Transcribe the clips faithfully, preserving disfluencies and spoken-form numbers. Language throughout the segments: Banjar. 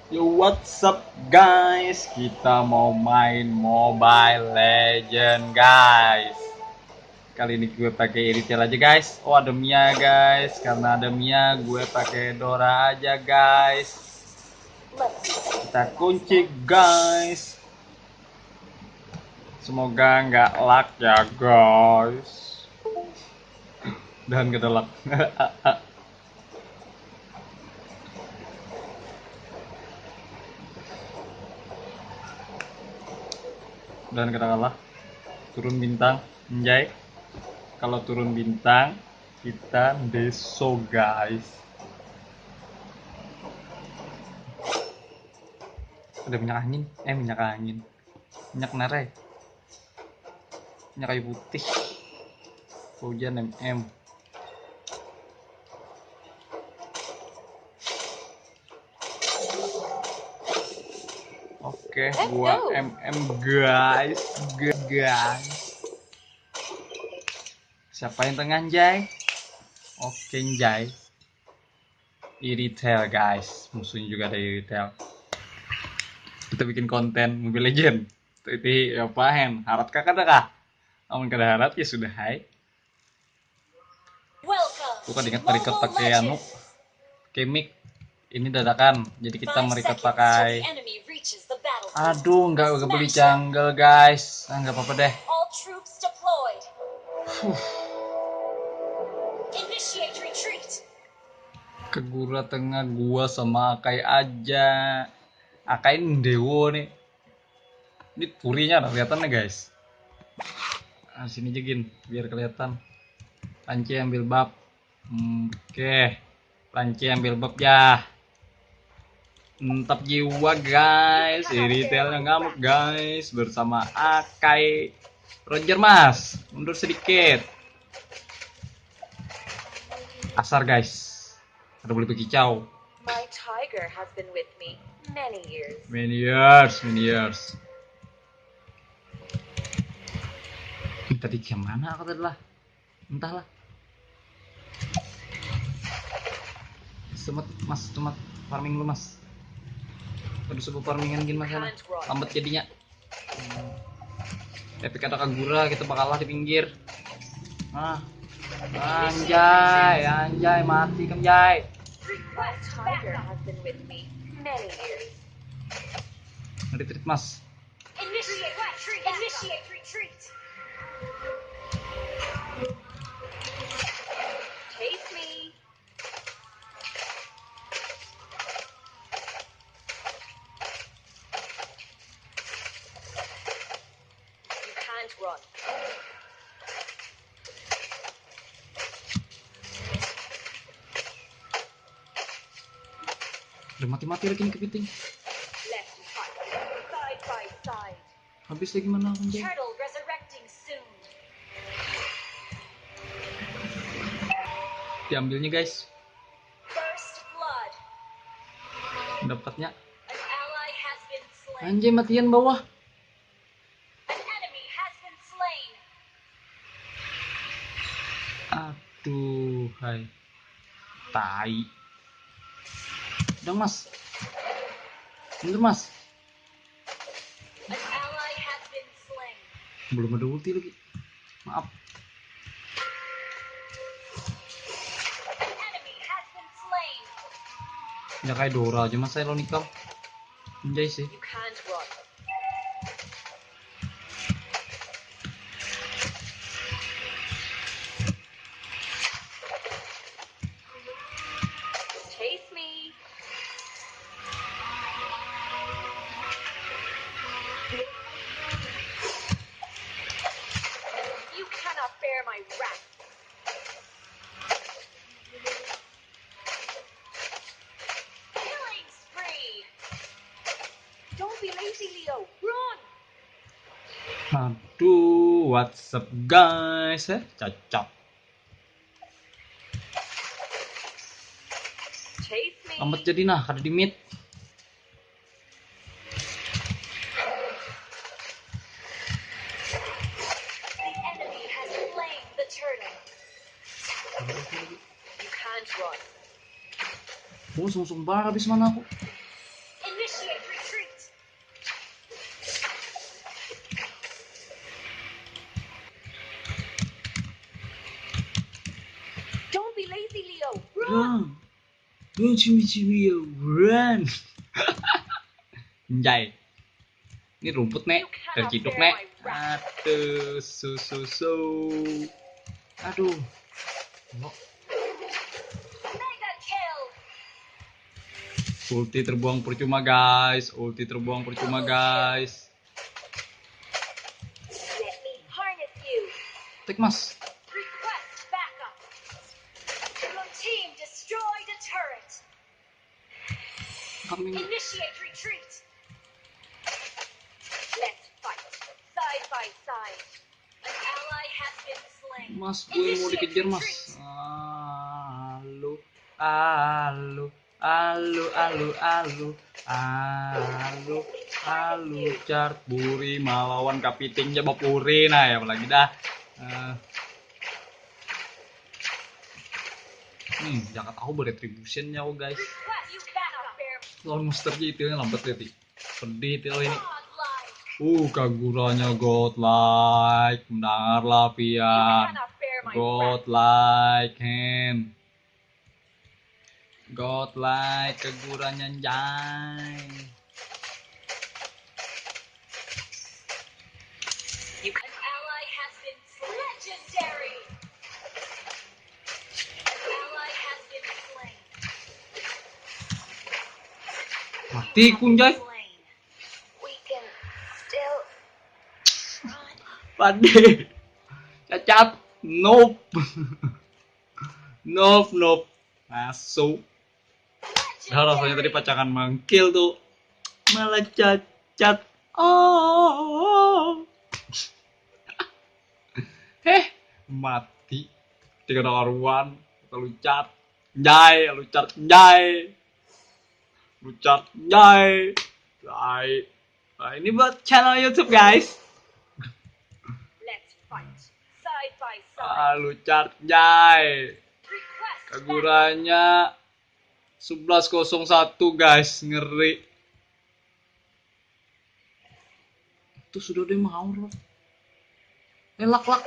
Yo, what's up guys? Kita mau main Mobile Legend guys. Kali ini gue pakai Iritel aja guys. Oh, ada Mia guys. Karena ada Mia, gue pakai Dora aja guys. Kita kunci guys. Semoga nggak luck ya guys. Dan kita luck. Dan kita kalah. Turun bintang, anjay. Kalau turun bintang, kita deso guys. Ada minyak angin, eh minyak angin. Minyak narai. Minyak kayu putih. Hujan M M. Oke, eh, gua no. M M guys, guys. Siapa yang tengah, Jay? Oke, Jay. Iritel guys, musuhnya juga ada Iritel. Kita bikin konten Mobile Legend. Itu ya pahen, harat kakak dah kah? Amun kada harat ya sudah hai. Bukan ingat merecord pakai anu, kemik. Ini dadakan, jadi kita merecord pakai. Aduh, nggak beli jungle guys. Ah, nggak apa-apa deh. Huh. Kagura tengah gua sama Akai aja. Akai dewo nih. Ini purinya ada kelihatan nih guys. Nah, sini aja gin, biar kelihatan. Lance ambil buff. Oke. Lance ambil buff ya. Mantap jiwa guys. Iritel ngamuk guys bersama Akai. Roger Mas, mundur sedikit. Asar guys. Ada boleh berkicau. My tiger has been with me many years. Many years, many years. Ini tadi game mana aku tadi lah? Entahlah. Semet mas, semet farming lu mas. Aduh, sebuah farmingan gini mas, lambat jadinya. Epic ada Kagura, kita bakalah di pinggir. Ah. Anjay, anjay, mati kam, jay. Retreat, mas. Initiate retreat. Initiate retreat. Chase me. You can't run. Udah mati-mati lagi nih kepiting. Left and right, side by side. Habis lagi mana aku, Jay? Turtle resurrecting soon. Diambilnya, guys. First blood. Dapatnya. An ally has been slain. Anjay, matian bawah. An enemy has been slain. Aduh, hai. Tai. Udah, Mas. Mundur, Mas. An ally has been slain. Belum ada ulti lagi. Maaf. An enemy has been slain. Ya kayak Dora aja, Mas, saya lawan ikam. Anjay sih. You can't run. Chase me. You cannot bear my wrath. Killing spree. Don't be lazy, Leo. Run. Aduh, what's up, guys? Eh, cocok. Chase me. Lambat jadi nah, kada di mid. The enemy has slain the turtle. You can't run. Oh, sungsung bar habis mana aku? Don't you, you will run. Njay. Ini rumput, Nek. Terciduk, Nek. Aduh, su, su, su. Aduh. Ulti terbuang percuma, guys. Ulti terbuang percuma, guys. Take, Mas. Coming. Mas, gue mau dikejar, Mas. Alu, alu, alu, alu, alu, alu, alu, chart buri malawan kapiting, coba puri, nah, ya, apalagi dah. Eh. Hmm, jangan tahu beretribution nyawa, guys. Lawan monster aja itu yang lambat, lihat, ih. Pedih itu ini. Uh, kaguranya godlike. Mendengarlah pian. Godlike, hen. Godlike, kaguranya, njay. Mati, kunjai. Pade. Cacat. Nope. Nope, nope. Masuk. Dah, rasanya tadi pacangan mangkil tuh. Malah cacat. Oh. Heh, mati. Tiga karuan, lucat. Njay, lucat, njay. Lucat, njay. Njay. Nah, ini buat channel YouTube, guys. Ah, lucat, njay. Kaguranya sebelas kosong satu, guys, ngeri. Itu sudah deh mau, loh. Eh, lak, lak.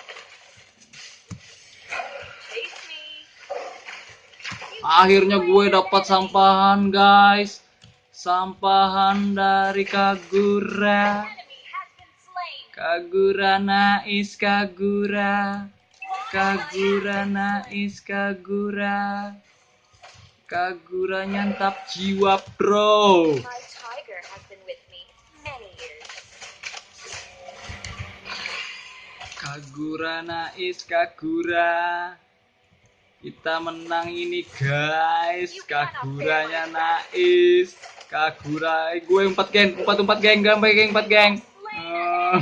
Akhirnya gue dapat sampahan, guys. Sampahan dari Kagura. Kagura, nice, Kagura. Kagura, nice, Kagura. Kagura nyantap jiwa, bro. Kagura, nice, Kagura. Kita menang ini, guys. Kaguranya, nice. Kagura, eh, gue empat, geng. Empat, empat, geng. Geng, geng, empat, geng. Eh.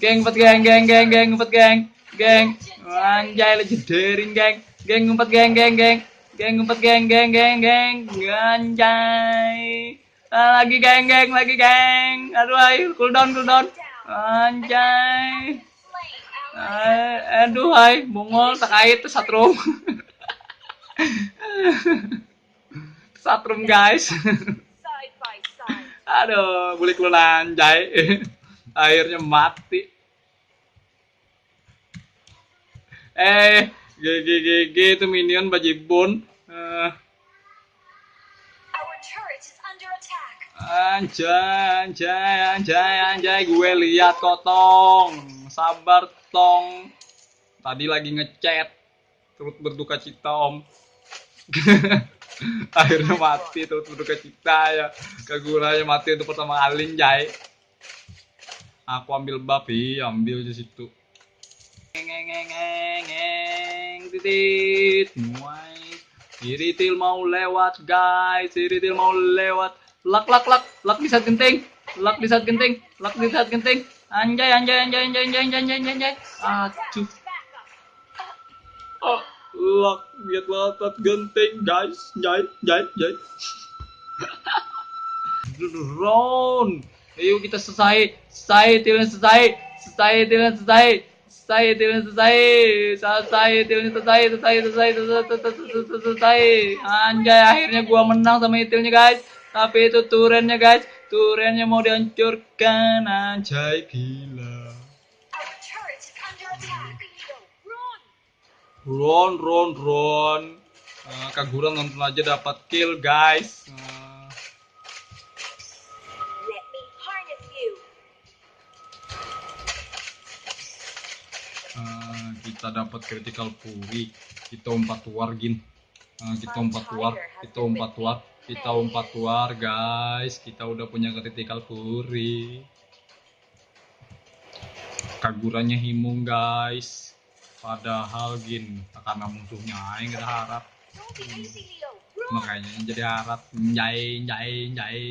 Geng, empat, geng, geng, geng, geng, empat, geng. Geng. Anjay, legendaring, geng. Geng, empat, geng, geng, geng. Geng, empat, geng, geng, geng, geng. Anjay. Ah, lagi, geng, geng, lagi, geng. Aduh, ayo, cooldown, cooldown. Anjay. Ah, aduh, hai, bungul, terkait tuh setrum. Setrum, guys. Aduh, bulik lu, anjay. Akhirnya mati. Eh, G G, G G, itu minion bajibun. Eh. Anjay, anjay, anjay, anjay, gue lihat kok, Tong. Sabar, Tong. Tadi lagi ngechat. Turut berduka cita, Om. Akhirnya mati, turut berduka cita ya. Kaguranya mati untuk pertama kali, njay. Aku ambil buff, iya, ambil di situ. Ngeng, ngeng, ngeng, ngeng, ngeng, titit, muai. Iritil mau lewat, guys. Iritil mau lewat. Lak, lak, lak. Lak di saat genting. Lak di saat genting. Lak di saat genting. Anjay, anjay, anjay, anjay, anjay, anjay, anjay, anjay. Aduh. Oh, lak, lihat latat genting, guys. Jai, jai, jai. Run. Ayo kita selesai. Selesai, tilnya selesai. Selesai, tilnya selesai. Selesai, tilnya selesai. Selesai, tilnya selesai. Selesai, selesai, selesai, selesai, selesai, selesai, selesai. Anjay, akhirnya gua menang sama itilnya, guys. Tapi itu turretnya, guys. Turretnya mau dihancurkan. Anjay, gila. Run, run, run. Uh, Kagura nonton aja dapat kill, guys. Uh, uh, kita dapat critical puri. Kita umpat war, gin. Uh, kita umpat war, kita umpat war, kita umpat war, guys. Kita udah punya critical puri. Kaguranya himung, guys. Padahal gin, karena musuhnya aing kita harap. Hmm. Makanya jadi harat, njai, njai, njai.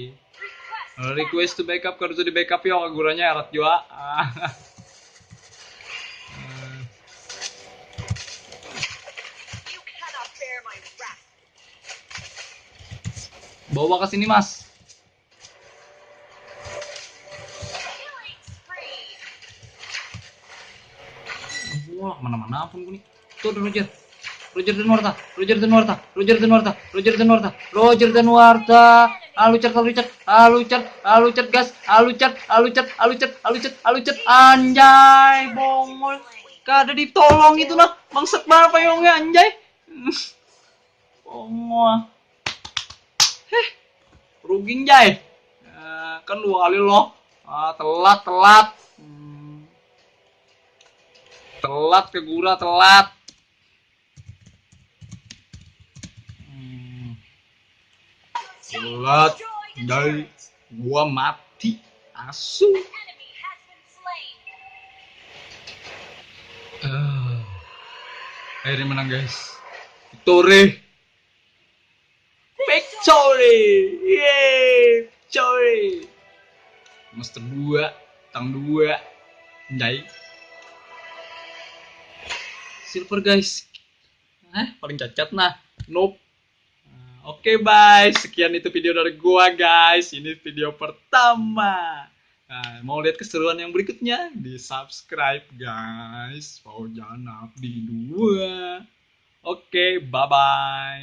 Request to backup, kada usah di backup yo, Kaguranya harat jua. Bawa ke sini, Mas. Wah, mana-mana ampun ku nih. Tuh ada Roger. Roger Danuarta, Roger Danuarta, Roger Danuarta, Roger Danuarta, Roger Danuarta. Alucat, alucat, alucat, alucat, gas, alucat, alucat, alucat, alucat, alucat, anjay, bongol. Kada ditolong itu nah, bangsat banget payungnya, anjay. Bongol. Heh, rugi, anjay. Eh, kan dua kali loh. Ah, telat, telat. Hmm. Telat Kagura, telat. Hmm. Telat, anjay. Gua mati. Asu. Ah. Akhirnya menang, guys. Victory. Victory. Yeay, victory. Master dua, tang dua. Anjay. Silver, guys. Hah, paling cacat nah. Nope. Nah, oke, bye. Sekian itu video dari gua, guys. Ini video pertama. Nah, mau lihat keseruan yang berikutnya? Di subscribe, guys. Mau jangan di dua. Oke, bye-bye.